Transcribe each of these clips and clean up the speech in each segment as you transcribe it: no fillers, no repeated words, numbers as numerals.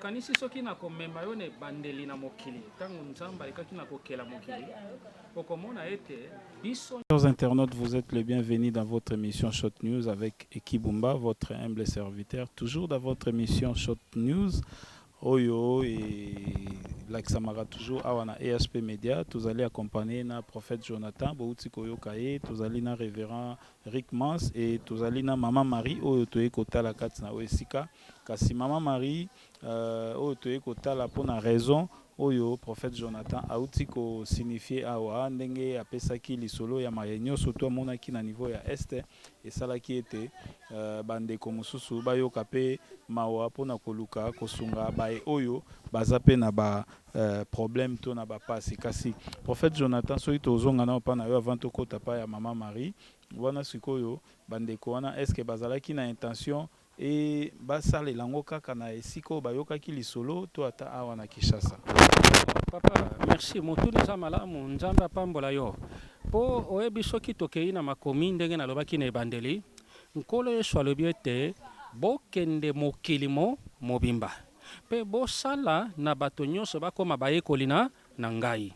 Nakanisi soki nakomema yo na ebandeli na mokili, ntango Nzambe alekaki na kokela mokili, okomona ete biso. Chers internautes, vous êtes les bienvenus dans votre émission Shot News avec Ekibumba, votre humble serviteur, toujours dans votre émission Shot News. Oyo elakisamaka toujours awa na EHP Media, tozali accompagné na prophète Jonathan bouti koyoka ye, tozali na révérend Rick Mans et tozali na Mama Marie oyo toye kotala kati na oyo esika. Kasi Mama Marie oyo toye kotala pona raison oyo prophète Jonathan auti ko signifier awa ndenge apesaki lisolo ya maye nyoso to amonaki na niveau ya Est esalaki ete ba ndeko mosusu bayoka pe mawa pona koluka kosunga baye oyo baza pe na ba problème to na ba pasi. Kasi prophète Jonathan soki tozonga nao pa na yo avant tokota pa ya Mama Marie wana sikoyo ba ndeko wana est ce que bazalaki na intention Et basalela yango kaka na esika oyo bayokaki lisolo to ata awa na Kinshasa? Papa merci motuna eza malamu nzambe apambola yo po oyebi soki tokeyi na makomi ndenge nalobaki na ebandeli nkolo yesu alobi ete bokende mokili mo mobimba pe bosala na bato nyonso bakoma bayekoli na na ngai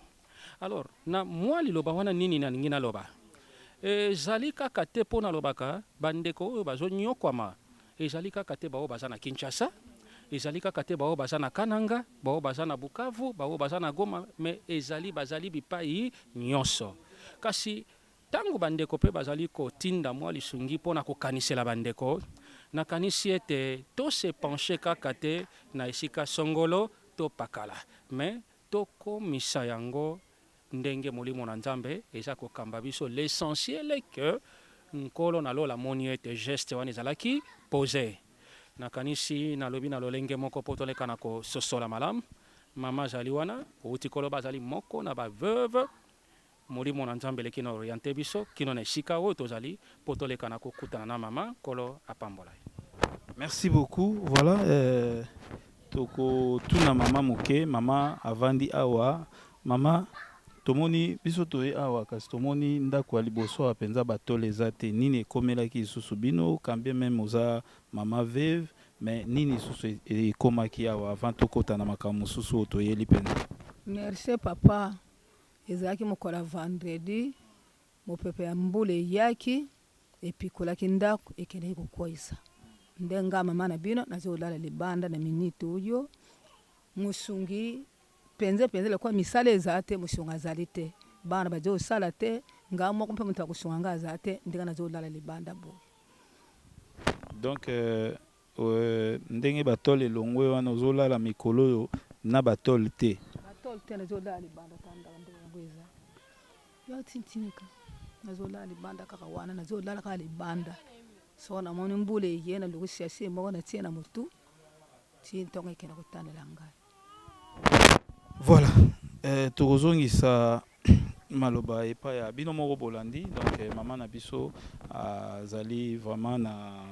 Alors na mua liloba wana nini nalingi naloba? Ezali kaka te mpo nalobaka bandeko oyo bazonyokwama ezali kaka te baoyo baza na Kinshasa, ezali kaka te baoyo baza na Kananga, baoyo baza na Bukavu, baoyo baza na Goma, mais ezali bazali bipayi nyonso. Kasi tango bandeko mpe bazali kotinda mua lisungi mpo na kokanisela bandeko, nakanisi ete to se pencher kaka te na esika songolo to pakala, mais Tokomisa yango ndenge Molimo na Nzambe eza kokamba biso. L'essentiel est que Nkolo na Lola amoni ete geste wana ezalaki pose. Nakanisi nalobi na lolenge moko mpo toleka na kososola malamu. Mama azali wana, owuti koloba azali moko na ba veuves. Molimo na Nzambe eleki na orienter biso kino na esika oyo tozali mpo toleka na kokutana na mama. Nkolo apambola yo. Merci beaucoup voilà toko tuna mama moke mama avandi awa mama tomoni biso toye awa kasi tomoni ndako ya liboso awa penza ba tole eza te nini ekomelaki lisusu bino quand bien meme oza mama veuve mais nini lisusu ekomaki awa avant tokota na makambo mosusu oyo toyeli penza. Merci papa Ezalaki mokolo ya vendredi, mopepe ya mbula eyaki, epikolaki ndako, ekendeki kokweisa. Nde nga mama na bino nazo kolala libanda na minute oyo. Mosungi penza penza lokola misala eza te, mosungi azali te, bana bazo kosala te, nga moko mpe moto ya kosunga nga aza te, ndenge nazo kolala libanda boye. Donc ndenge ba tole elongwe wana ozo lala mikolo oyo na ba tole te? Ba tole te nazo lala libanda ta ndako ndenge yango eza yo tintinika nazo lala libanda kaka wana nazo lala kaka libanda soko namoni mbula eye naluki sachet moko natie na mutu ti ntongo ekende kotanela ngai. Voilà tokozongisa maloba epai ya bino moko bolandi donc mama na biso azali vraiment na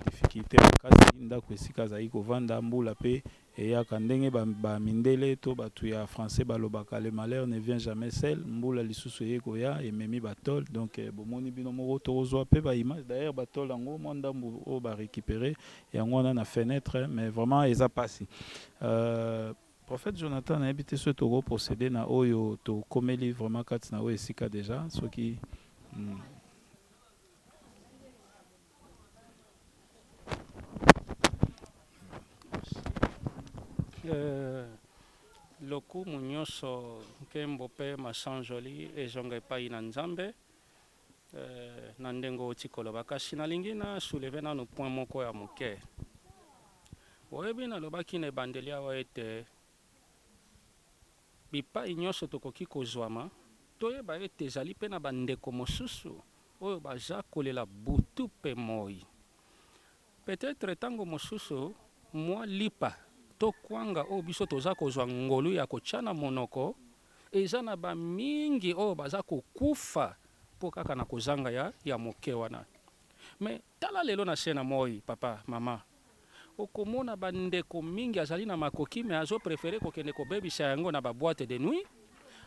difficulté makasi ndako esika azali kovanda mbula pe eyaka ndenge ba mindele to bato ya français balobaka le malheur ne vient jamais seul mbula lisusu eye koya ememi ba tole donc bomoni bino moko tokozwa pe ba image d'ailleurs ba tole yango mwa ndambu oyo ba recuperer yango wana na fenetre mais vraiment eza pasi Prophète Jonathan nayebi te soki toko proceder na oyo tokomeli vraiment kati na oyo esika dejà soki Lokumu nyoso, nkembo pe masanzoli ezonga epayi na Nzambe. Na ndenge owuti koloba kasi nalingi na soulever nanu point moko ya moke. Oyebi nalobaki na ebandeli awa ete bipayi nionso tokoki kozwama, toyeba ete ezali pe na ba ndeko mosusu oyo baza kolela butu pe moyi. Peut-etre tango mosusu mua lipa to kwanga oyo biso toza kozwa ngolu ya kotia na monoko eza na ba mingi oyo baza kokufa po kaka na kozanga ya ya moke wana. Mais tala lelo na se na moyi papa, mama, okomona ba ndeko mingi azali na makoki mais azo preferer kokende kobebisa yango na ba boites de nuit,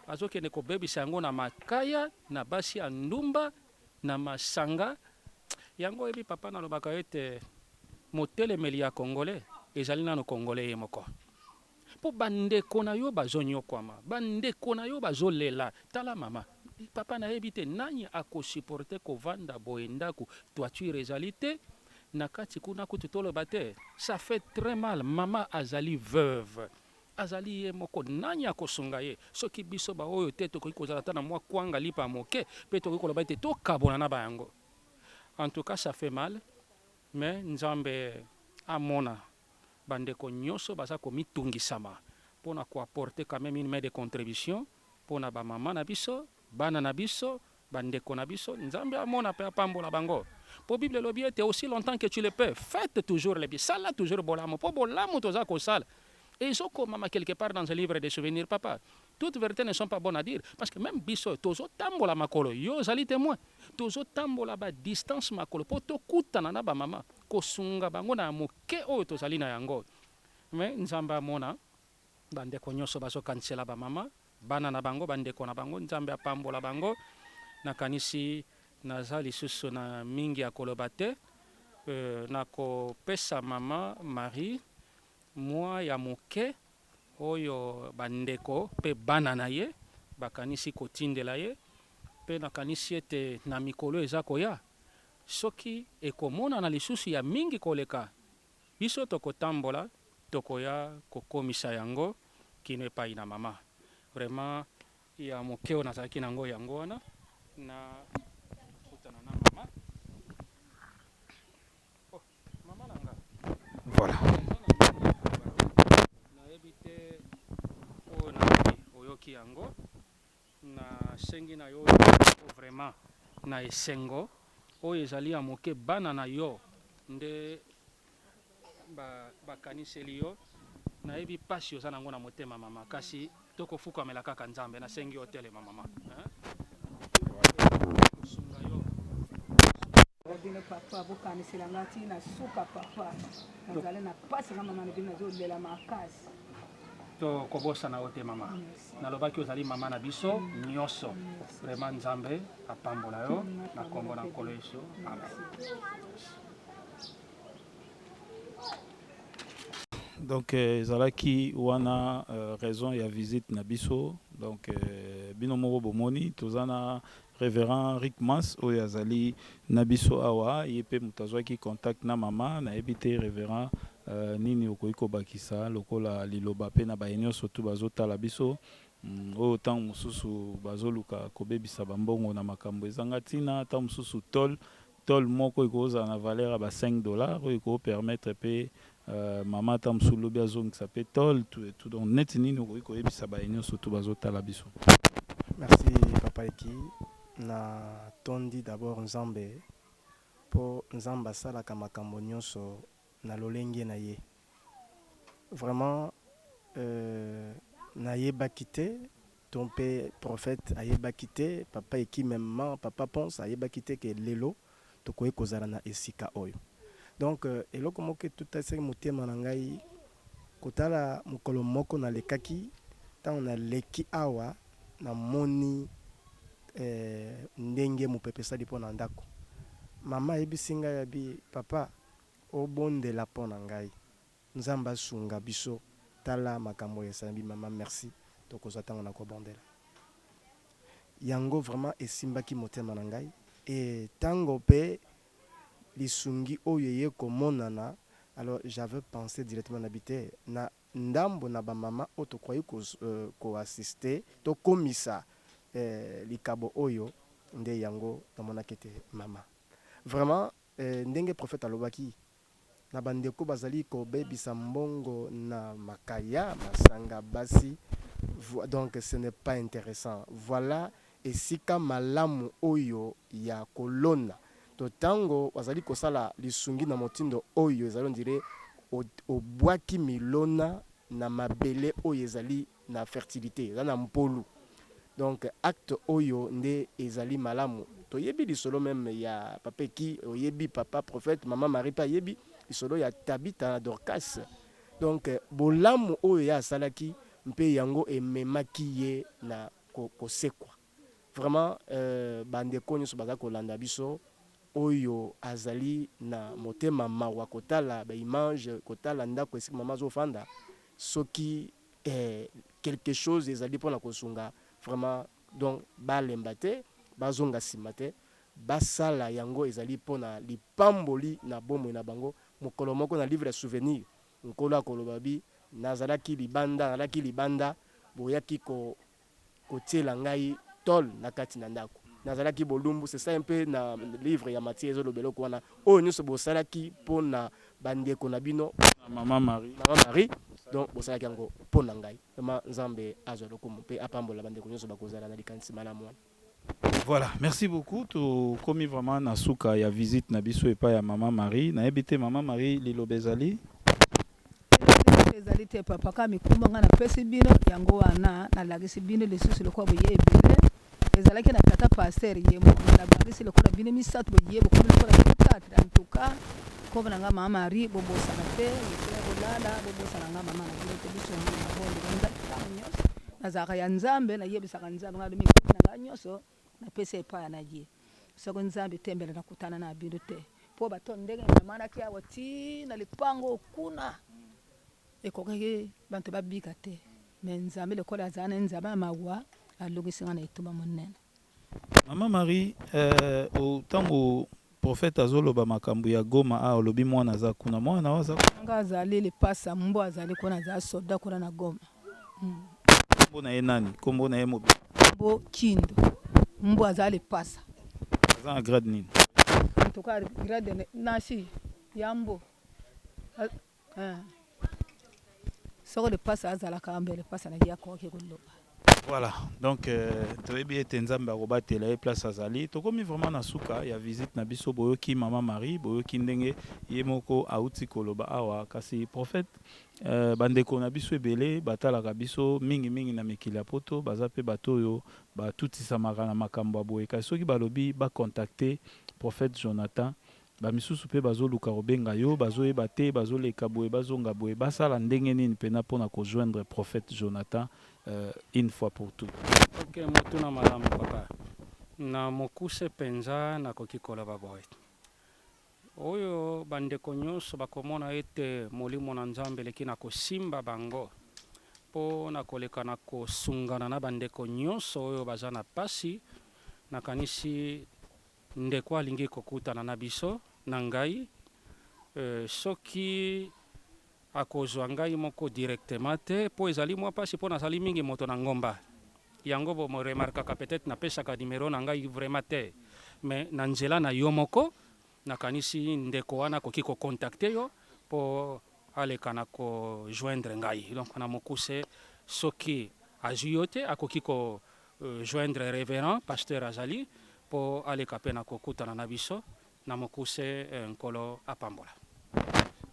azokende kobebisa yango na makaya, na basi ya ndumba, na masanga yango oyebi papa nalobaka ete motelemeli ya congolais. Ezali nano congolais ye moko. Po ba ndeko na yo bazo niokwama, ba ndeko na yo bazo lela. Tala mama, papa nayebi te nani ako supporter kovanda boye ndaku toiture ezali te, na kati kuna kutu toloba te. Ça fait très mal, mama azali veuve, azali ye moko, nani akosunga ye? Soki biso ba oyo te tokoki kozala ata na mwa kwanga lipa ya moke pe tokoki koloba ete tokabola na ba yango. En tout cas ça fait mal. Mais Nzambe amona ba ndeko nyoso baza komitungisama pona ko apporter quand meme une main de contribution pona ba maman na biso, bana na biso, ba ndeko na biso, Nzambe amona pe apambola bango. Po bible elobi ete aussi longtemps que tu le peux, faites toujours le bien, sala toujours bolamu, po bolamu toza kosala ezo komama quelque part dans un livre de souvenir papa. Toutes verites ne sont pas bonnes à dire parce que meme biso tozo tambola makolo, yo ozali temoin, tozo tambola ba distance makolo po tokutana na ba mama kosunga bango na moke oyo tozali na yango. Mais Nzambe amona ba ndeko nyoso bazo kanisela ba mama, bana na bango, ba ndeko na bango, Nzambe apambola bango. Nakanisi naza lisusu na mingi ya koloba te, nakopesa mama Marie mua ya moke oyo ba ndeko mpe bana na ye bakanisi kotindela ye, mpe nakanisi ete na mikolo eza koya, soki ekomonana lisusu ya mingi koleka, biso tokotambola, tokoya kokomisa yango kino epai na mama. Vraiment, ya moke oyo nazalaki na yango, yango wana. Nakutana na mama. Oh, mama na nga. Voilà. Nayebi te oyo nalobi oyoki yango. Nasengi na yo vraiment na esengo oyo ezali ya moke bana na yo nde bakaniseli yo. Nayebi pasi oza nango na motema mama, kasi tokofukamela kaka Nzambe. Nasengi yo otelema mama. Kosunga yo. Bino papa bokanisela nga ti na suka papa, nazali na pasi nga mama na bino, nazolela makasi. Tokobosana yo te mama, nalobaki ozali mama na biso nyonso. Vraiment Nzambe apambola yo na kombo na Nkolo Yesu, amen. Donc ezalaki wana raison ya visite na biso. Donc bino moko bomoni toza na Reverend Rick Mas oyo azali na biso awa, ye pe moto azwaki contact na mama. Nayebi te Reverend nini okoki kobakisa lokola liloba pe na baye nionso tout bazotala biso oyo tango mosusu bazoluka kobebisa ba mbongo na makambo ezanga tina, tango mosusu tole Tole moko ekoki kozala na valeur ya ba 5 dollars oyo eko permettre pe mama ata mosusu lobi azongisa pe tole, tout et tout. Donc neti nini okoki koyebisa baye nionso tout bazotala biso? Merci papa Eki, na tondi d'abord Nzambe po Nzambe asalaka makambo nionso na lolenge na ye. Vraiment nayebaki te to mpe prophète ayebaki te, papa Eki memement, papa Ponce ayebaki te ke lelo tokoki kozala na esika oyo. Donc eloko moko etutasaki motema na ngai kotala mokolo moko nalekaki, tango naleki awa namoni ndenge mopepe esali mpo na ndako. Mama ayebisi ngai abi papa obondela mpo na ngai Nzambe asunga biso tala makambo oyo esalami mama merci tokozua tango na kobondela yango vraiment esimbaki motema na ngai et tango pe lisungi oyo eye komonana alors j'avais pense directement na bite na ndambo na ba mama oyo tokoki ko assister tokomisa likabo oyo nde yango namonaki ete mama vraiment ndenge prophète alobaki na ba ndeko bazali kobebisa mbongo na makaya masanga basi donc ce n'est pas interessant voila esika malamu oyo ya kolona to tango bazali kosala lisungi na motindo oyo ezali on dirait obwaki milona na mabele oyo ezali na fertilite eza na mpolu donc acte oyo nde ezali malamu toyebi lisolo meme ya papa Eki oyebi papa prophète mama Marie pe ayebi lisolo ya Tabitha na Dorcas donc bolamu oyo ye asalaki mpe yango ememaki ye na kosekwa vraiment ba ndeko nionso baza kolanda biso. Oyo azali na motema mawa kotala ba image kotala ndako esika mama azofanda soki eh, quelque chose ezali pona kosunga vraiment donc balemba te bazonga sima te basala yango ezali pona lipamboli na bomoi na bango mokolo moko na livre ya souvenir Nkolo akoloba bi nazalaki libanda nazalaki libanda boyaki ko kotiela ngai tole na kati na ndako nazalaki bolumbu c'est ça un peu na livre ya Matthieu ezoloba eloko wana oyo nionso bosalaki mpo na ba ndeko na bino Na mama Marie. Mama Marie donc bosalaki yango mpo na ngai vraiment Nzambe azwa lokumu mpe apambola ba ndeko nionso bakozala na likanisi malamu wana. Voilà, merci beaucoup. Tokomi vraiment na suka ya visite na biso epai ya mama Marie. Nayebi te mama Marie liloba ezali? Liloba ezali te papa, kaka mikumba ngai napesi bino yango wana, nalakisi bino lisusu lokola boye ebele. Ezalaki na tata pasteur ye moko, mais nabakisi lokola bino misato boye bokomi lokola bino quatre. En tout cas kombo na ngai mama Marie, bobosana te esika bolala, bobosana ngai mama na bino te, biso yango na mabondeli nzambe ntango nyonso. Nazalaka ya Nzambe, nayebisaka Nzambe, ngai nalobi mikumba na ngai nyonso napesi epai na ye. Soki Nzambe te mbele nakutana na bino te, po bato ndenge ememanaki awa ti na lipango kuna ekokaki banto babika te, mais Nzambe lokola azala na Nzambe ya mawa alongisi ngai na etumba monene. Maman Marie, eh, tango prophète azoloba makambo ya Goma awa olobi mwana aza kuna, mwana na yo aza kuna? Nga azali lipasa mbwa azali kuna, aza soldat kuna na Goma. Kombo na ye nani? Kombo na ye mobimba? Kombo Kindo mbwa aza lipasa. Aza na grade nini? En tout cas grade nasi ya mbo eh. Soko lipasa azalaka mbe lipasa na ye akoki koloba. Voilà, donc euh, toyebi ete Nzambe akobatela ye place azali. Tokomi vraiment na suka ya visite na biso. Boyoki Mama Marie, boyoki ndenge ye moko auti koloba awa. Kasi prophète, euh, bandeko na biso ebele batalaka biso mingi mingi na mikili ya poto, baza pe bato oyo batutisamaka na makambo ya boye. Kasi soki balobi ba contacter prophète Jonathan, Ba misusu pe bazo luka kobenga yo bazo yeba te bazo leka boye bazonga boye basala ndenge nini pena pona ko joindre prophète Jonathan une fois pour toute. Ok motuna malamu papa. Na mokuse penza nakoki koloba boye, oyo ba ndeko nionso bakomona ete Molimo na Nzambe eleki na kosimba bango po na koleka na kosungana na ba ndeko nionso oyo baza na pasi, nakanisi Ndeko alingi kokutana na biso, na ngai, euh, soki akozua ngai moko directement te, po ezali mua pasi po nazali mingi moto na ngomba. Yango bo remarkaka peut-etre napesaka numero na ngai vraiment te, mais na nzela na yo moko, nakanisi ndeko wana akoki ko contacter yo po aleka na ko joindre ngai. Donc na mokuse, soki azui yo te, akoki ko joindre reverend pasteur azali po aleka pe na kokutana na biso na mokuse Nkolo apambola.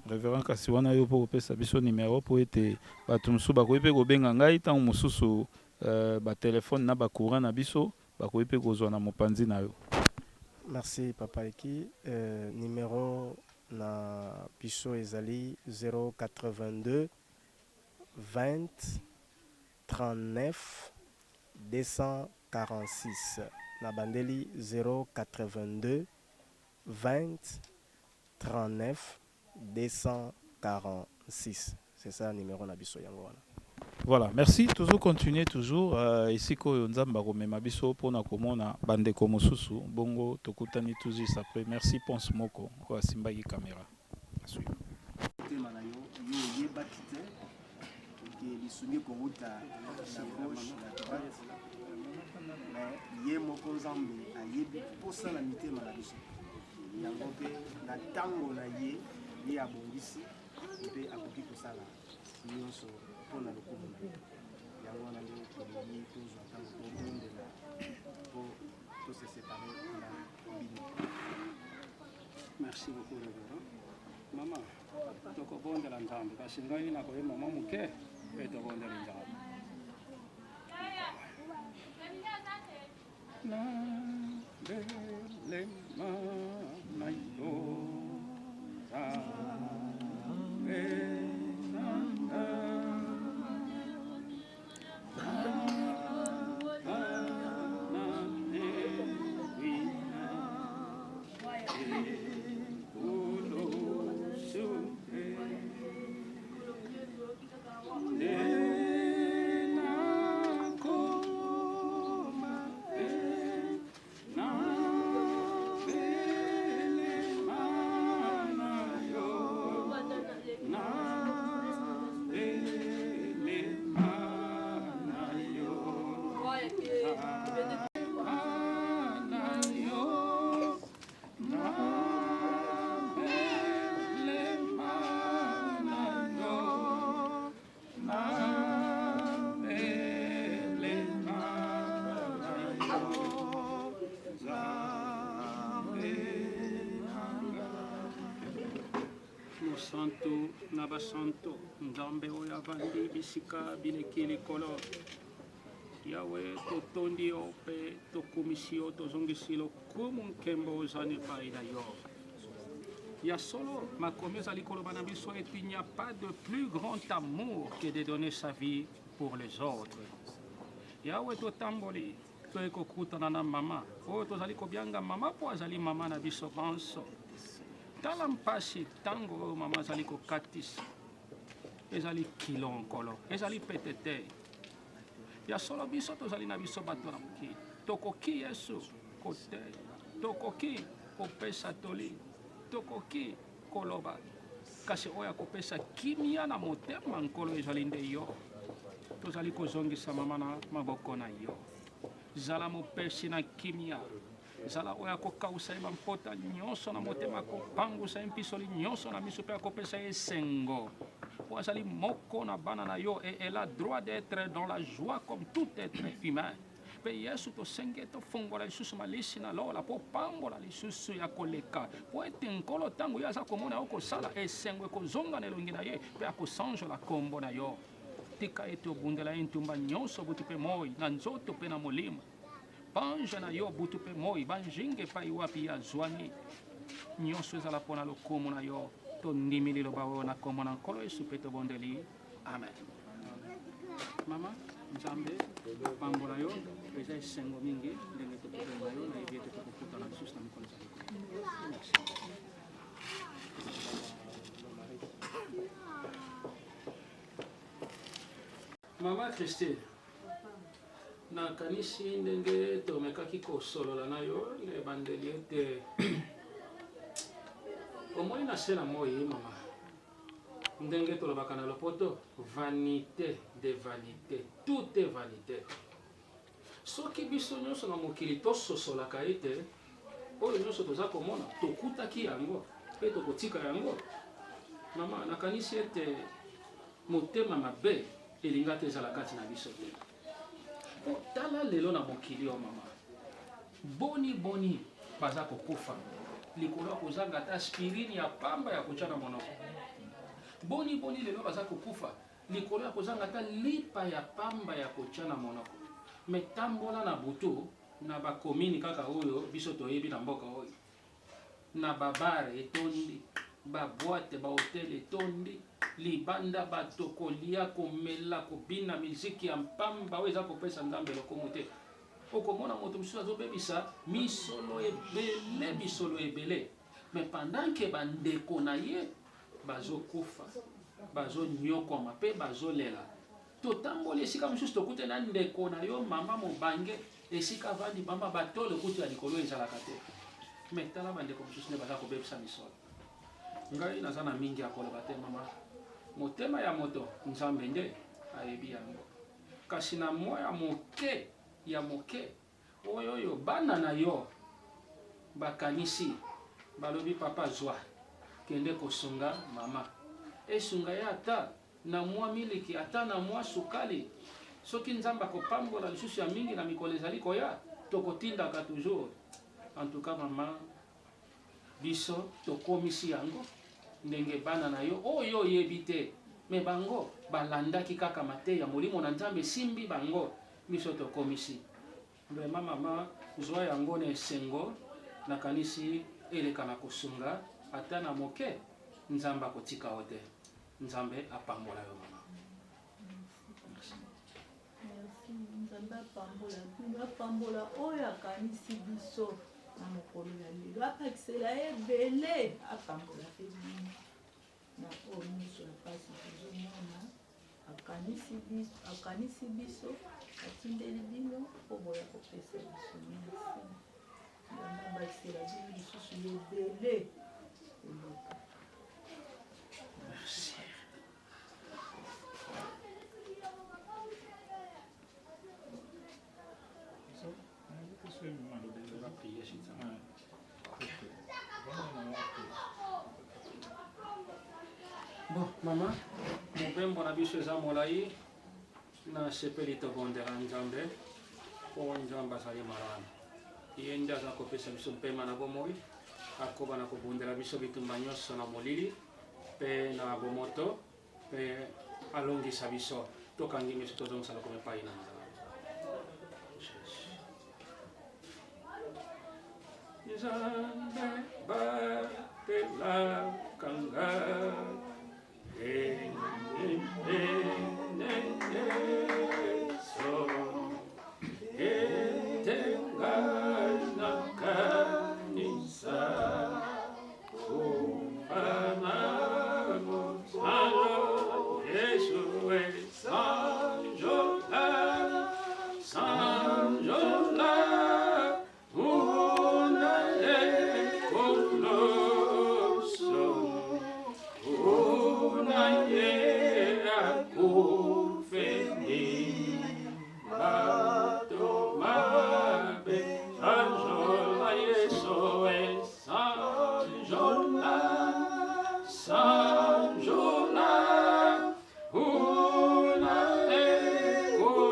Reverend kasi wana yo pe okopesa biso numero po ete batu mosusu bakoki pe kobenga ngai tango mosusu ba telephone na ba courant na biso bakoki pe kozua na mopanzi na yo. Merci papa Eki, numero na biso ezali 082 20 39 246 na bandeli 082 20 39 246 c'est ça numero na biso yango wana. Voilà merci tozo continuer toujours esika oyo nzambe akomema biso pona komona ba ndeko mosusu bongo tokutani tout juste après merci Pons Moko oyo asimbaki camera à suivre. Motema na yo, yo oyebaki te ke lisungi ekowuta na gauche na droite, mais ye moko Nzambe ayebi posa na mitema na biso. Yango mpe na ntango na ye, ye abongisi mpe akoki kosala nyonso mpo na lokumu na ye. Yango wana nde tolingi tozwa ntango tobondela mpo to se separer na bino. Merci beaucoup reverend. Mama, tokobondela Nzambe kasi ngai nakoyemba mwa moke mpe tobondeli Nzambe. Nabelema na yo Nzambe na ngai. Mosantu na basantu, Nzambe oyo avandi bisika bileki likolo. Yawe, totondi yo mpe tokumisi yo, tozongisi lokumu nkembo ozani epai na yo. Ya solo, makomi ezali koloba na biso ete il n'y a pas de plus grand amour que de donner sa vie pour les autres. Yawe, totamboli toye kokutana na mama oyo tozali kobianga mama mpo azali mama na biso banso. Tala mpasi ntango oyo mama azali kokatisa ezali kilo nkolo, ezali pete te. Ya solo biso tozali na biso bato na mokili, tokoki Yesu koteya, tokoki kopesa toli, tokoki koloba, kasi oyo akopesa kimia na motema Nkolo ezali nde yo. Tozali kozongisa mama na maboko na yo. Zala mopesi na kimia, zala oyo akokausa ye bampota nyonso na motema, akopangusa ye mpisoli nyonso na miso mpe akopesa ye esengo, po azali moko na bana na yo et elle a droit d'être dans la joie comme tout être humain. Mpe Yesu, tosengi ete ofongola lisusu malisi na lola mpo opambola lisusu ya koleka, mpo ete Nkolo, ntango ye aza komona yo kosala, esengo ekozonga na elongi na ye mpe akosanjola nkombo na yo. Tika ete obundela ye ntumba nyonso butu mpe moi, na nzoto mpe na molimo. Banje na yo butu mpe moi, banjinga epai wapi ye azwami. Nyonso ezala mpo na lokumu na yo. Tondimi liloba oyo na nkombo na Nkolo Yesu mpe tobondeli. Amen. Mama, Nzambe apambola yo. Eza esengo mingi ndenge tokokutana yo, nayebi ete tokokutana lisusu na mikolo ezali koya. Merci. Mama Christine, nakanisi ndenge tomekaki kosolola na yo na ebandeli ete omoni na se na moi mama, ndenge tolobaka na lopoto vanite de vanite, tout est vanite. Soki biso nyonso na mokili tososolaka ete oyo nyonso toza komona tokutaki yango mpe tokotika yango, mama, nakanisi ete motema mabe elingaki ezala kati na biso te. Po tala lelo na mokili oyo mama, boni boni baza kokufa likolo ya kozanga ata aspirine ya pamba ya kotya na monoko. Boni boni lelo baza kokufa likolo ya kozanga ata lipa ya pamba ya kotya na monoko. Me tambola na butu na ba commune kaka oyo biso toyebi na mboka oyo, na ba bar etondi, ba boite, ba hotel etondi libanda, bato kolia, komela, kobina miziki ya mpamba oyo eza kopesa Nzambe lokumu te. Okomona moto mosusu azobebisa misolo ebele, misolo ebele, mais pendant que bandeko na ye bazokufa, bazonyokwama mpe bazolela. Totamboli esika mosusu tokutani na ndeko na yo mama mobange esika avandi mama, batolo kutu ya likolo ezalaka te. Me tala bandeko mosusu nde baza kobebisa misolo. Ngai naza na mingi ya koloba te mama. Motema ya moto Nzambe nde ayebi yango. Kasi na mwa ya moke ya moke oyo oyo bana na yo bakanisi, balobi papa zwa, kende kosunga mama, esunga ye ata na mwa miliki, ata na mwa sukali. Soki Nzambe akopambola lisusu ya mingi na mikolo ezali koya, tokotindaka toujours. En tout cas mama, biso tokomisi yango ndenge bana na yo oyo oyebi te, me bango balandaki kaka mateya molimo na Nzambe esimbi bango, biso tokomisi. Vraiment mama, zwa yango na esengo, nakanisi eleka na kosunga ata na moke, Nzambe akotika yo te. Nzambe apambola yo mama. Merci. Merci. Nzambe apambola bino, apambola oyo akanisi biso na mokolo ya lelo, abakisela ye ebele, apambola mpe bino na oyo nyonso ya mpasi tozomona. Akanisi biso, akanisi biso, atindeli bino mpo boya kopesa biso. Merci. Nzambe abakisela bino lisusu ebele koleka. Merci. Mama, mobembo na biso eza molai, nasepeli tobondela Nzambe mpo Nzambe azali malamu. Ye nde aza kopesa biso mpema na bomoi, akoba na kobundela biso bitumba nyonso na molili mpe na bomoto mpe alongisa biso. Tokangi miso tozongisa lokumu epai na Nzambe. Nzambe batelaka ngai ete ngai nakanisa kufa na mosala Yesu esanjola sanjola una ekoloso una ye akufeli bato mabe sanjola Yesu esanjola sanjola una ekoloso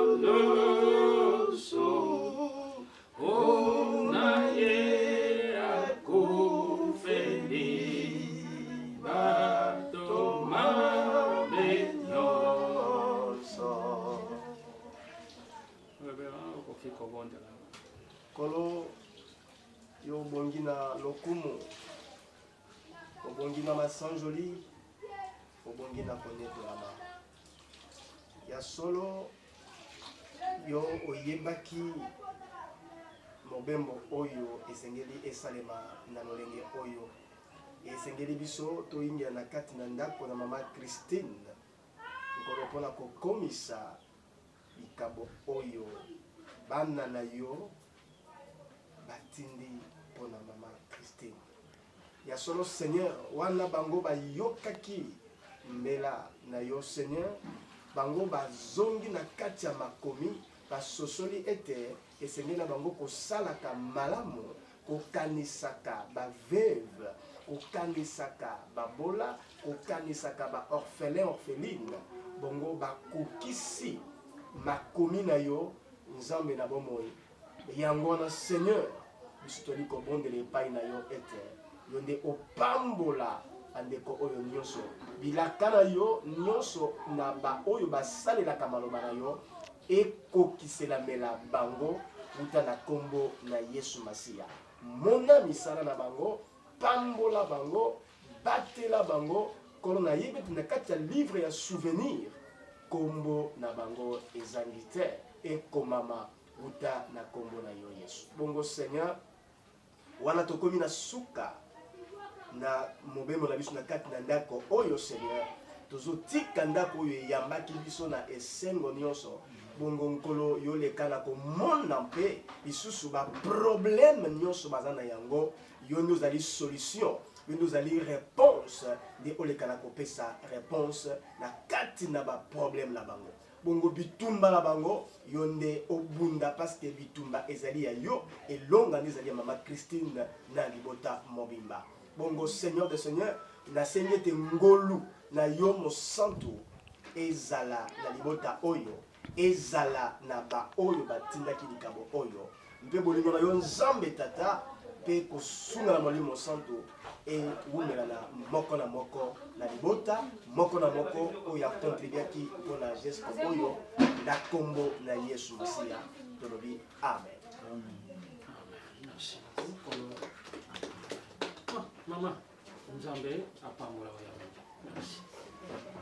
una ye akufeli bato mabe nyonso. Reverend, okoki kobondela. Nkolo, yo obongi na lokumu, obongi na masanjoli, obongi na konetolama. Ya solo, yo oyebaki mobembo oyo esengeli esalema na lolenge oyo. Esengeli biso toyingela na kati na ndako na mama Christine, Nkolo, mpo na kokomisa likabo oyo bana na yo batindi mpo na mama Christine. Ya solo Seigneur, wana bango bayokaki mbela na yo Seigneur, bango bazongi na kati ya makomi, basosoli ete esengeli na bango kosalaka malamu, kokanisaka ba veuve, kokanisaka babola, kokanisaka ba orphelin, orpheline, bongo bakokisi makomi na yo Nzambe na bomoi. Yango wana Seigneur, biso toli kobondela epai na yo ete yo nde opambola bandeko oyo nyonso, bilaka na yo nyonso na baoyo basalelaka maloba na yo ekokiselamela bango wuta na kombo na Yesu Masiya. Mona misala na bango, pambola bango, batela bango, Nkolo. Nayebi ete na kati ya livre ya souvenir kombo na bango ezangi te ekomama wuta na kombo na yo Yesu. Bongo Seigneur, wana tokomi na suka na mobembo na biso na kati na ndako oyo Seigneur, tozotika ndako oyo eyambaki biso na esengo nyonso. Bongo Nkolo, yo leka na komona mpe lisusu ba problème nyonso baza na yango, yo nde ozali solution, yo nde ozali réponse, nde oleka na kopesa réponse na kati na ba problème na bango. Bongo bitumba na bango, yo nde obunda, parce que bitumba ezali ya yo, elonga nde ezali ya mama Christine na libota mobimba. Bongo Seigneur de Seigneur, nasengi ete ngolu na yo mosantu ezala na libota oyo, ezala na ba oyo batindaki likambo oyo, mpe bolingo na yo Nzambe Tata mpe kosunga na Molimo Santu ewumela na moko na moko na libota moko na moko oyo akontribiaki mpo na geste oyo, na kombo na Yesu Masiya tolobi amen. Merci beaucoup. Ah, mama, Nzambe apambola yo ya mingi. Merci.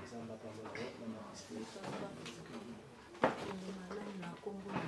Nzambe apambola yo, mama Christine. Malamu na kombo na